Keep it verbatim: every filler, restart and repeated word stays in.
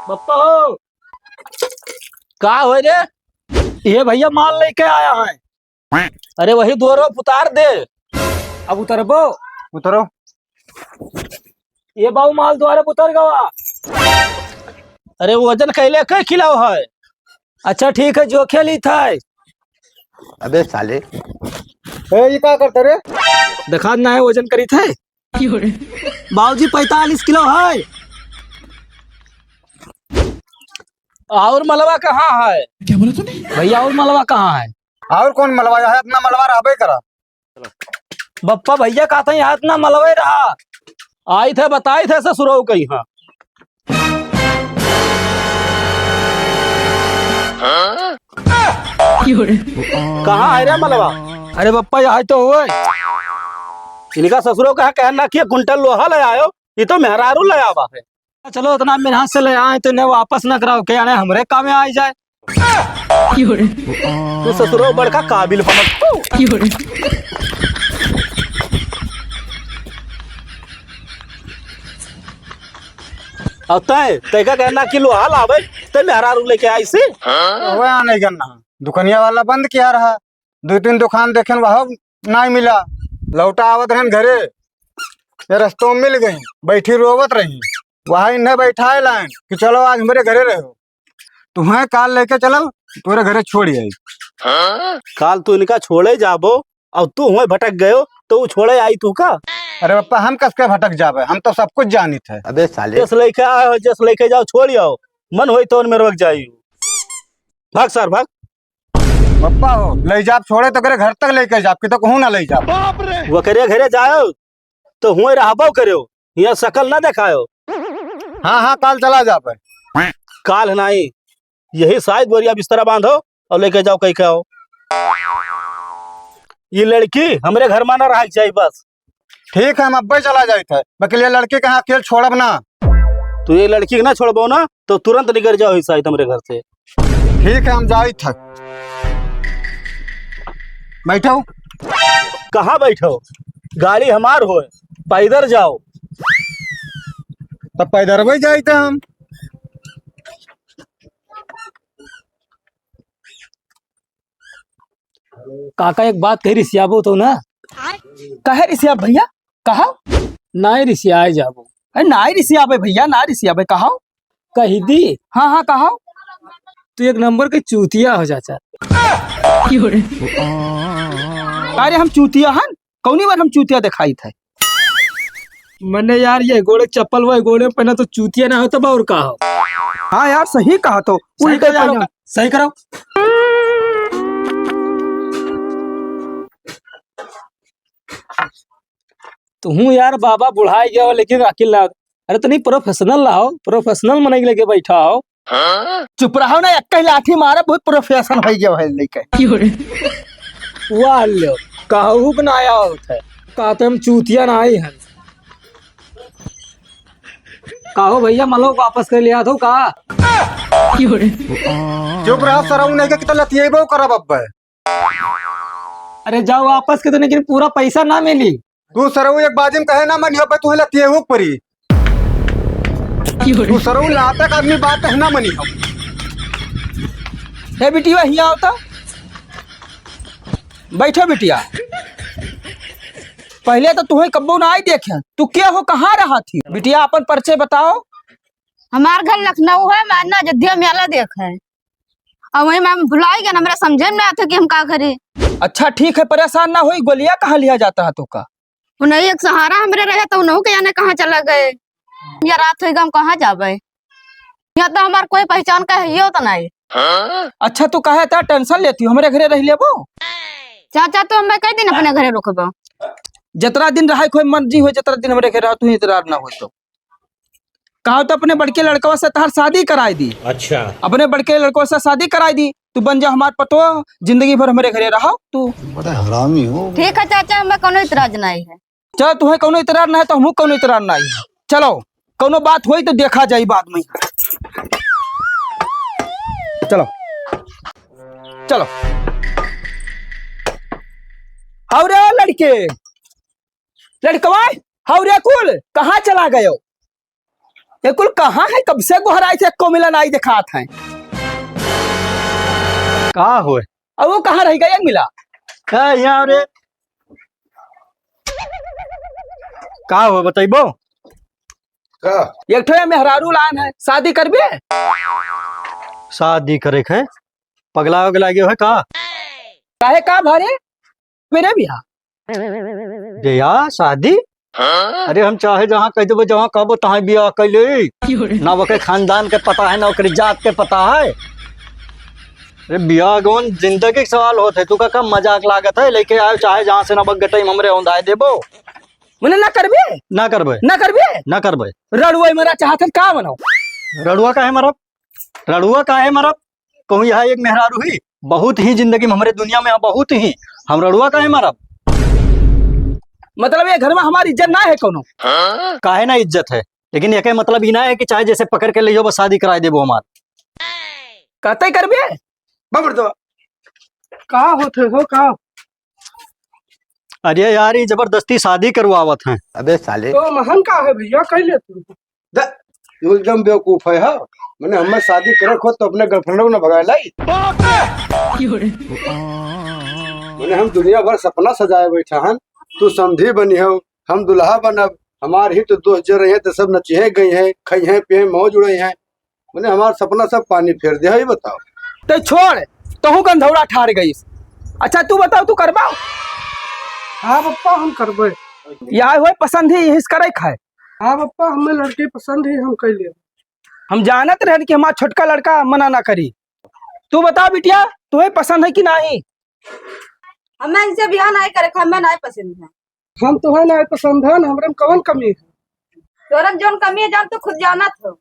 बप्पा हो। का होय रे? ये भैया माल लेके आया है। अरे वही दो रोप उतार दे। अब उतरबो? उतरो। ये बाऊ माल द्वारे उतर गवा। अरे वजन कैले कै किलो है? अच्छा ठीक है, जोखे ली था। अबे साले। ए, ये का करते रे? देखा ना है, वजन करी थे। बाबूजी, पैंतालीस किलो है। और मलवा कहाँ है? क्या बोला तूने? भैया, और मलवा कहाँ है? और कौन मलवा है? इतना मलवा रहबे करा। बप्पा भैया कहते हैं, यहाँ इतना मलवा रहा। आई थे, बताई थे ससुरऊ कहीं, हाँ। कहाँ है रे मलवा? अरे बप्पा, यहाँ तो हुए। इनका ससुरऊ कहा, कहना कि कुंटल लोहा ले आयो, ये तो मेहरारू ले आवा है। चलो, इतना मेहनत से ले आए तो इन्हें वापस न कराओ, क्या जाने हमरे काम में आ जाए। तू ससुरो बड़का काबिल बनत। अब तय, तय का कहना कि लोहा लावे, तय मेहरारू लेके आई सी। ओए, आ नहीं करना। दुकनिया वाला बंद किया रहा। दो तीन दुकान देखेन, वहाँ नाहीं मिला। लौटा आवत रहन घरे, ये रस्तों में मिल गई, बैठी रोवत रही। वहाँ इन्हें बैठाए लाइन कि चलो आज हमरे घरे रहो, तुम्हें काल लेके चलो, तोरे घरे छोड़ आई। काल तू इनका छोड़े जाबो और तू हुए भटक गयो तो वो छोड़े आई तू का? अरे पप्पा, हम कस के भटक जाबे, हम तो सब कुछ जानित है। अबे साले। जस लेके आए हो, जस लेके जाओ, छोड़ आओ, मन होई तो उनमें रोक जाई। भाग सर, भाग। पप्पा हो, ले जाब छोड़े तो करे घर तक लेके जाब, कि तो कहूँ ना ले जाब। वकरे घरे जायो, तो हुए रहबो करो, यहाँ शकल ना देखायो। हाँ, हाँ, काल चला जाबे। काल नहीं, यही साइज बोरिया बिस्तरा बांधो और लेके जाओ कहीं के आओ। ये लड़की हमरे घर में ना रहा चाहिए बस। ठीक है, हम अब्बे चला जाइत है, बाकी ये लड़की के यहाँ अकेल छोड़ब ना। तू ये लड़की के ना छोड़बो ना, तो तुरंत निकल जाओ इस साइड हमरे घर से। ठीक है, हम जाइत है। बैठो। कहाँ बैठो? गाड़ी हमार होय, पैदल जाओ। तब पैदल वही जाइत है हम। काका, एक बात कही, रिसियाबो तो ना। काहे रिसियाब भैया? कहा? नाहीं रिसियाए जाबो। अरे नाहीं रिसियाबे भैया, ना रिसियाबे, कहा? कही दी। हाँ, हाँ, कहा? तू एक नंबर के चूतिया हो चाचा। अरे हम चूतिया हन? कौनी बार हम चूतिया देखाइत है? मने यार, ये गोड़े चप्पल, वो गोड़े में पहना तो चूतिया ना हो तब और का हो? हाँ यार, सही कहा तो। सही उल्टे करो यार, पहना। सही करो। तुहूँ यार बाबा बुढ़ाई गया हो, लेकिन अकिल ना। अरे तनी professional रहो, professional मनई लेके बैठा हो। चुप रहो ना, एक ही लाठी मारे, बहुत professional होइ गया है लेके। वाह लो, कहू के ना आया होत है, कहते हम चूतिया नाहीं हन। कहो भैया, मलवा वापस कर लिया तो का? चुप रहो सरऊ, नहीं के कितना लतियेबो करब अब। अरे जाओ वापस के तो, लेकिन पूरा पैसा ना मिली। तू सरऊ एक बाजी में कहे ना मनियो पे, तू लतियेहू परी। तू सरऊ लातक आदमी बात है ना मनियो। हे बिटिया, हियाँ आओ तो। बैठो बिटिया। पहले तो तुहे कब्बो ना आई देखे। तू के हो, कहाँ रहा थी? बिटिया, अपन परिचय बताओ। हमार घर लखनऊ है, मैं ना अयोध्या मेला देखे। और वही मैं भुलाई गया, हमरा समझे में ना आते कि हम का करी। अच्छा ठीक है, परेशान ना होई, गोलियां कहाँ लिया जाता है तो का? उन्हें एक सहारा हमरे रहे तो उन्हों के जाने कहाँ चला गए। या रात होई, हम कहाँ जाबे? यहाँ तो हमार कोई पहचान का है, यो तो नहीं। अच्छा तू काहे इतना tension लेती हो, हमरे घरे रह लेबो। चाचा तो हमें कई दिन अपने घरे रुकबो। जितना दिन रहे कोई मर्जी हो, जितना दिन हमरे घरे रहो, तू इतरार ना हो तो। कहा तो अपने बड़के लड़कवा से तहार शादी कराई दी। अच्छा। अपने बड़के लड़कवा से शादी कराई दी, तू बन जा हमार पतोह, जिंदगी भर हमरे घरे रहो तू। बड़ा हरामी हो। ठीक है चाचा, हमें कोनो इतराज नहीं है। चलो, तुम्हें कोनो इतरार ना है तो हमहू कोनो इतरार ना है। चलो, कोनो बात होई तो देखा जाई बाद में। चलो, चलो। हाउ रे लड़के, लड़कवा, हाउ रे कुल, कहाँ चला गयो? ये कुल कहाँ है? कब से गोहराई से एको मिला नाई देखात है। का होय? अब वो कहाँ रह गया मिला? का यहाँ रे? का हो बतइबो? का? एक ठो ये मेहरारू लान है, शादी करबे? शादी करे के है? पगला वगला गयो है का? काहे का भरे? मेरे बियाह। जे यार शादी? अरे हम चाहे जहाँ कह देबो, जहाँ कहबो तहाँ बियाह कर ले। ना ओके खानदान के पता है, ना ओकरी जात के पता है। अरे बियाह गौन जिंदगी के सवाल होत है, तू का कम मजाक लागत है, लेके आयो चाहे जहाँ से ना बग्गे टाइम हमरे औंधाए देबो। मने ना करबे? ना करबे। ना करबे? ना करबे। रड़ुआ मरा चाहत है, का बनाओ? रड़ुआ काहे मरब? रड़ुआ काहे मरब? कहूँ यहाँ एक मेहरारू ही, बहुत ही जिंदगी में हमरे दुनिया में बहुत ही, हम रड़ुआ काहे मरब? मतलब ये घर में हमारी इज्जत ना है कोनो? काहे ना इज्जत है, लेकिन एके मतलब ई ना है कि चाहे जैसे पकड़ के ले जाओ, बस शादी कराए देबो हमार। कहते करबे? बाबर दो। का होत है हो का? अरे यार, ये जबरदस्ती शादी करवावत हैं। अबे साले। तो महन का है भैया, कह ले तू। द-, तू एकदम बेवकूफ है, हाँ? मने हमें शादी करे को तो अपने गर्लफ्रेंड को ना भगाए लाई। मने हम दुनिया भर सपना सजाए बैठा हन, तू समधी बनी हो, हम दुल्हा बनब, हमार ही तो दोस्त जो रहे तो सब नचिहे गई हैं, खई हैं, पिए हैं, मौज उड़ाई हैं। मने हमार सपना सब पानी फेर दे, है बताओ। ते छोड़, तहू गंधौड़ा ठार गईस। अच्छा तू बताओ, तू करबा? हाँ पप्पा, हम करबे। यह होय पसंद ही, यही से करे खाए। हाँ पप्पा, हमें लड़की पसंद ही, हम कर लेब। हम जानत रहन कि हमार छोटका लड़का मना ना करी। तू बता बिटिया, तुहे पसंद है कि नाही? हमें इनसे बियाह नाही करे, हमें नाही पसंद है। हम तुहे नाही पसंद है, हमरे में कौन कमी है? तोरन जौन कमी है, जौन तू खुद जानत हो।